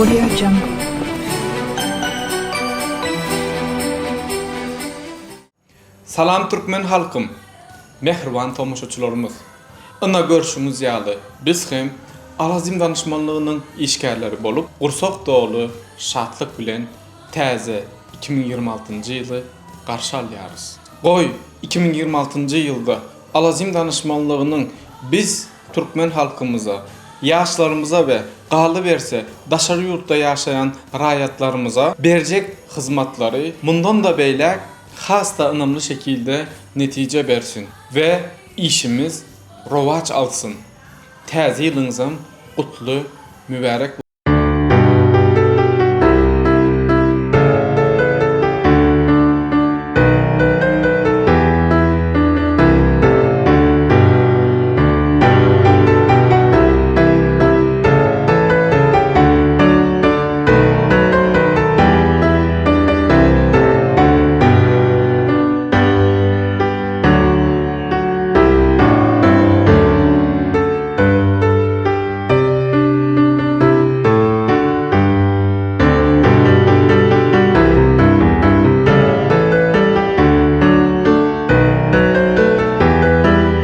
Audio Jungle. Salam türkmen halkym! Mähriban tomaşaçylarymyz! Yna görşüňiz ýaly biz hem Alazim danyşmanlygynyň işgärleri bolup gursak doly şatlyk bilen täze 2026-njy ýyly garşy alýarys. Goý, 2026-njy ýylda Alazim danyşmanlygynyň biz türkmen halkymyza, ýaşlarymyza we galyberse daşary ýurtda ýaşaýan raýatlarymyza berjek hyzmatlary mundan-da beýläk has-da ynamly şekilde netije bersin we işimiz rowaç alsyn. Täze ýylyňyzam gutly mübärek.